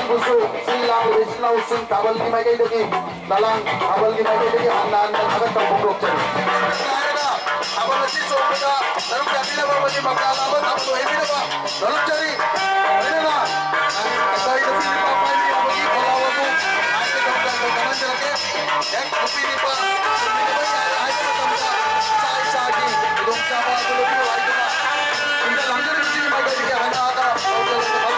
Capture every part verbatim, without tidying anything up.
ꯑꯃꯁꯨ ꯁꯤꯜ ꯂꯥꯡꯂꯤꯕ ꯏꯆꯤꯜ ꯏꯅꯥꯎꯁꯤꯡ ꯊꯥꯕꯜꯒꯤ ꯃꯥꯏꯀꯩꯗꯒꯤ, ꯅꯂꯥꯡ ꯊꯥꯕꯜꯒꯤ ꯃꯥꯏꯀꯩꯗꯒꯤ ꯍꯟꯅ ꯍꯟꯅ ꯊꯥꯒꯠꯄ ꯐꯣꯡꯗꯣꯛꯆꯔꯤ꯫ ꯍꯥꯏꯔꯒ ꯊꯥꯕꯜ ꯑꯁꯤ ꯆꯣꯡꯕꯗ ꯁꯔꯨꯛ ꯌꯥꯕꯤꯅꯕ ꯑꯃꯗꯤ ꯃꯀꯥ ꯂꯥꯝꯕ ꯊꯥꯕꯜ ꯑꯣꯏꯍꯟꯕꯤꯅꯕ ꯅꯣꯜꯂꯨꯛꯆꯔꯤ꯫ ꯂꯣꯏꯅꯅ ꯉꯁꯥꯏ ꯅꯨꯄꯤ ꯅꯨꯄꯥ ꯄꯥꯏꯕ ꯌꯥꯕꯒꯤ ꯈꯣꯜꯂꯥꯎ ꯑꯗꯨ ꯍꯥꯏꯕ ꯉꯝꯗꯅ ꯈꯪꯍꯟꯖꯔꯛꯀꯦ꯫ ꯍꯦꯛ ꯅꯨꯄꯤ ꯅꯨꯄꯥ ꯆꯣꯡꯃꯤꯟꯅꯕ ꯌꯥꯔꯦ ꯍꯥꯏꯕ ꯃꯇꯝꯗ ꯏꯁꯥ ꯏꯁꯥꯒꯤ ꯈꯨꯗꯣꯡꯆꯥꯕ ꯑꯗꯨ ꯂꯧꯕꯤꯌꯨ ꯍꯥꯏꯗꯨꯅ ꯁꯤꯗ ꯂꯥꯡꯖꯔꯤꯕꯁꯤ ꯃꯥꯏꯀꯩꯗꯒꯤ ꯍꯟꯅ ꯍꯟꯅ ꯇꯧꯖꯔꯛꯄ ꯊꯥꯕꯜ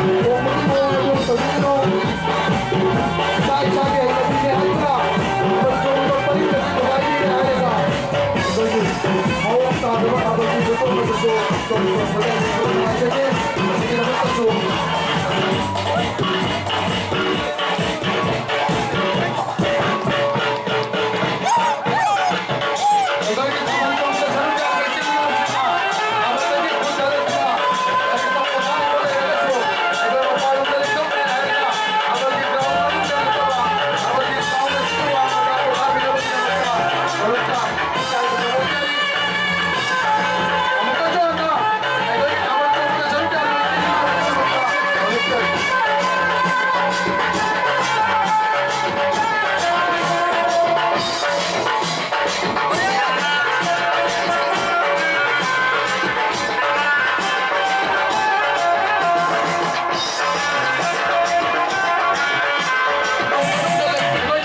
ꯊꯣꯡꯕꯒꯤ ꯃꯑꯣꯡ ꯑꯗꯨ ꯇꯧꯕꯤꯒꯅꯨ꯫ ꯏꯁꯥ ꯏꯁꯥꯒꯤ ꯍꯩꯅꯕꯤꯅꯦ ꯍꯥꯏꯗꯨꯅ ꯃꯇꯝ ꯆꯨꯞꯄ ꯄꯔꯤꯡꯗ ꯅꯨꯡꯉꯥꯏꯕꯤꯔꯦ ꯍꯥꯏꯔꯒ ꯑꯩꯈꯣꯏꯒꯤ ꯃꯑꯣꯡ ꯇꯥꯗꯕ ꯊꯥꯕꯜꯒꯤ ꯐꯣꯇꯣ ꯑꯗꯨꯁꯨ ꯇꯧꯕꯤꯕ ꯅꯨꯡꯉꯥꯏꯖꯗꯦ꯫ ꯃꯁꯤꯒꯤꯗꯃꯛꯇꯁꯨ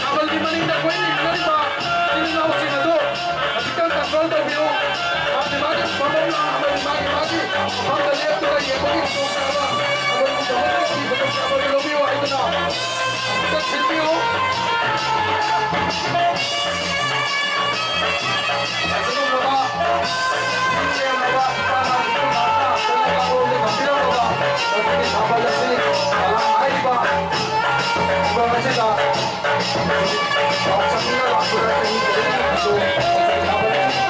ꯊꯥꯕꯜꯒꯤ ꯃꯅꯤꯡꯗ ꯀꯣꯏꯅ ꯏꯟꯅꯔꯤꯕ ꯏꯆꯤꯜ ꯏꯅꯥꯎꯁꯤꯡ ꯑꯗꯨ ꯈꯖꯤꯛꯇꯪ control ꯇꯧꯕꯤꯌꯨ꯫ ꯃꯥꯒꯤ ꯃꯥꯒꯤ ꯐꯝꯐꯝ ꯂꯥꯡ ꯑꯃꯗꯤ ꯃꯥꯒꯤ ꯃꯥꯒꯤ ꯃꯐꯝꯗ ꯂꯦꯞꯇꯨꯅ ꯌꯦꯡꯕꯒꯤ ꯈꯨꯗꯣꯡꯆꯥꯕ ꯑꯃꯗꯤ ꯊꯕꯛ ꯑꯁꯤ ꯈꯨꯗꯣꯡꯆꯥꯕ ꯂꯧꯕꯤꯌꯨ ꯍꯥꯏꯗꯨꯅ ꯑꯃꯨꯛꯇ ꯁꯤꯟꯕꯤꯌꯨ꯫ ꯑꯁꯤꯒꯨꯝꯂꯕ ꯄꯨꯛꯅꯤꯡ ꯂꯦꯝꯅꯕ ꯏꯄꯥ ꯏꯃꯥ ꯏꯄꯨ ꯉꯥꯛꯇ ꯆꯠꯅꯕ ꯃꯑꯣꯡꯗ ꯊꯝꯕꯤꯔꯝꯂꯕ ꯃꯁꯤꯒꯤ ꯊꯥꯕꯜ ꯑꯁꯤ ꯀꯂꯥ ꯍꯥꯏꯔꯤꯕ ꯈꯨꯡꯒꯪ ꯑꯁꯤꯗ ꯌꯥꯎꯁꯪꯅ ꯂꯥꯛꯄꯗ ꯆꯍꯤ ꯈꯨꯗꯤꯡꯒꯤ ꯊꯥꯕꯜ ꯑꯁꯤ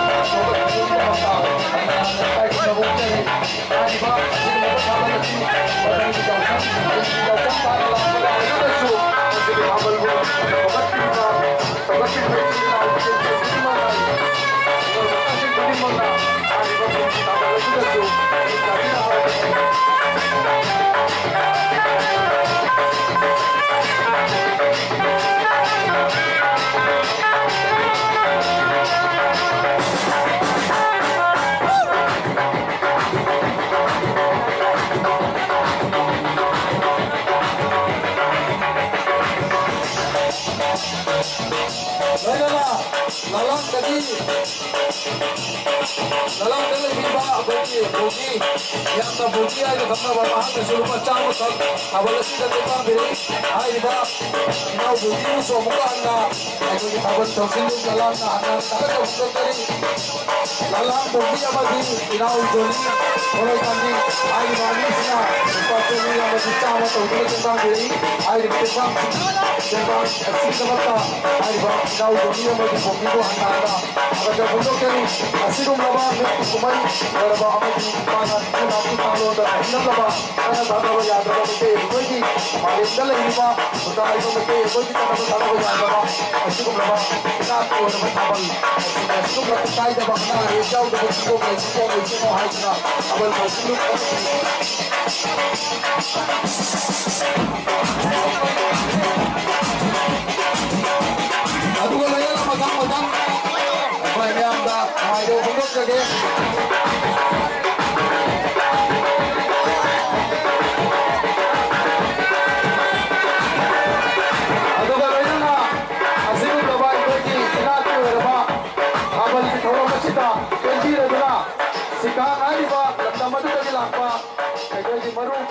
ꯊꯥꯕꯜꯒꯤꯗꯃꯛꯇ ꯍꯥꯏꯅ ꯂꯩꯀꯥꯏꯒꯤ ꯃꯍꯨꯠ ꯍꯥꯏꯔꯤꯕ ꯑꯁꯤꯒꯨꯝꯂꯕ ꯊꯥꯕꯜ ꯑꯁꯤ ꯃꯊꯪꯒꯤ ꯌꯥꯎꯁꯪ, ꯇꯨꯡꯒꯤ ꯌꯥꯎꯁꯪ ꯇꯥꯟꯅ ꯂꯥꯛꯄ ꯌꯥꯎꯔꯒꯁꯨ ꯃꯁꯤꯒꯤ ꯊꯥꯕꯜꯕꯨ ꯍꯧꯒꯠꯄꯤꯕ, ꯍꯧꯒꯠꯄꯤꯕ ꯏꯆꯤꯜ ꯏꯅꯥꯎ ꯏꯆꯦ ꯏꯆꯦ ꯈꯨꯗꯤꯡꯃꯛꯅ, ꯃꯈꯣꯏ ꯃꯆꯥꯁꯤꯡ ꯈꯨꯗꯤꯡꯃꯛꯅ ꯍꯥꯏꯔꯤꯕ ꯀꯨꯝꯒꯤ ꯊꯥꯕꯜ ꯑꯁꯤꯗꯁꯨ ꯃꯇꯤꯛ ꯆꯥꯕꯤꯅꯕ ꯂꯣꯏꯅꯅ ꯂꯂꯥꯡꯗꯒꯤ, ꯂꯂꯥꯡꯗ ꯂꯩꯕꯤꯕ ꯑꯩꯈꯣꯏꯒꯤ ꯕꯣꯒꯤ, ꯌꯥꯝꯅ ꯕꯣꯒꯤ ꯍꯥꯏꯅ ꯈꯪꯅꯕ, ꯃꯍꯥꯛꯅꯁꯨ ꯂꯨꯄꯥ ꯆꯥꯝꯃꯈꯛ ꯊꯥꯕꯜ ꯑꯁꯤꯗ ꯇꯦꯡꯕꯥꯡ ꯄꯤꯔꯛꯏ꯫ ꯍꯥꯏꯔꯤꯕ ꯏꯅꯥꯎ ꯕꯣꯒꯤꯕꯨꯁꯨ ꯑꯃꯨꯛꯀ ꯍꯟꯅ ꯑꯩꯈꯣꯏꯒꯤ ꯊꯥꯕꯜ ꯊꯧꯁꯤꯜ ꯂꯂꯥꯡꯅ ꯍꯟꯅ ꯊꯥꯒꯠꯆꯕ ꯐꯣꯡꯗꯣꯛꯆꯔꯤ꯫ ꯂꯂꯥꯡ ꯕꯣꯒꯤ ꯑꯃꯗꯤ ꯏꯅꯥꯎ ꯖꯣꯅꯤ ꯄꯣꯔꯣꯏꯀꯥꯟꯕꯤ ꯍꯥꯏꯔꯤꯕ ꯑꯅꯤꯁꯤꯅ ꯂꯨꯄꯥ ꯆꯅꯤ ꯑꯃꯗꯤ ꯆꯥꯝꯃ ꯇꯧꯗꯨꯅ ꯇꯦꯡꯕꯥꯡ ꯄꯤꯔꯛꯏ꯫ ꯍꯥꯏꯔꯤꯕ ꯇꯦꯡꯕꯥꯡ, ꯇꯦꯡꯕꯥꯡ ꯑꯁꯤꯒꯤꯗꯃꯛꯇ ꯍꯥꯏꯔꯤꯕ ꯏꯅꯥꯎ ꯖꯣꯅꯤ ꯑꯃꯗꯤ ꯕꯣꯒꯤꯕꯨ ꯍꯟꯅ ꯍꯟꯅ ꯊꯥꯒꯠꯆꯕ ꯐꯣꯡꯗꯣꯛꯆꯔꯤ꯫ ꯑꯁꯤꯒꯨꯝꯂꯕ ꯃꯤꯠꯀꯤ ꯀꯨꯝꯍꯩ ꯂꯣꯏꯔꯕ ꯑꯃꯗꯤ ꯃꯥꯅ ꯏꯅꯥꯛꯀꯤ ꯀꯥꯡꯂꯣꯟꯗ ꯍꯤꯡꯅꯕ ꯀꯟꯅ ꯊꯥꯗꯕ ꯌꯥꯗ꯭ꯔꯕ ꯃꯤꯇꯩ ꯑꯩꯈꯣꯏꯒꯤ ꯃꯥꯂꯦꯝꯗ ꯂꯩꯔꯤꯕ ꯈꯨꯟꯗꯥꯔꯤꯕ ꯃꯩꯇꯩ ꯑꯩꯈꯣꯏꯒꯤ ꯆꯠꯅꯕ ꯊꯥꯗꯕ ꯌꯥꯗ꯭ꯔꯕ ꯑꯁꯤꯒꯨꯝꯂꯕ ꯏꯅꯥꯠꯀꯤ ꯑꯣꯏꯔꯕ ꯊꯥꯕꯜ ꯑꯁꯤꯅ ꯑꯁꯤꯒꯨꯝꯅ ꯀꯥꯏꯗꯕ ꯑꯅꯥ ꯑꯌꯦꯛ ꯌꯥꯎꯗꯕ ꯆꯤꯡꯒꯣꯡ ꯂꯩ ꯆꯤꯡꯒꯣꯡ ꯂꯩ ꯆꯤꯡꯒꯣꯡ ꯍꯥꯏꯗꯨꯅ ꯊꯥꯕꯜ ꯊꯧꯁꯤꯜꯂꯨ꯫ ꯑꯗꯨꯒ ꯂꯣꯏꯅꯅ ꯃꯊꯪ ꯃꯊꯪ ꯑꯩꯈꯣꯏ ꯃꯌꯥꯝꯗ ꯅꯨꯡꯉꯥꯏꯕ ꯐꯣꯡꯗꯣꯛꯆꯒꯦ꯫ ꯑꯗꯨꯒ ꯂꯣꯏꯅꯅ ꯑꯁꯤꯒꯨꯝꯂꯕ ꯑꯩꯈꯣꯏꯒꯤ ꯏꯅꯥꯠꯀꯤ ꯑꯣꯏꯔꯕ ꯊꯥꯕꯜꯒꯤ ꯊꯧꯔꯝ ꯑꯁꯤꯗ ꯆꯦꯟꯕꯤꯔꯗꯨꯅ ꯁꯤꯀꯥ ꯍꯥꯏꯔꯤꯕ ꯂꯝꯗꯝ ꯑꯗꯨꯗꯒꯤ ꯂꯥꯛꯄ ꯑꯩꯈꯣꯏꯒꯤ ꯃꯔꯨꯞ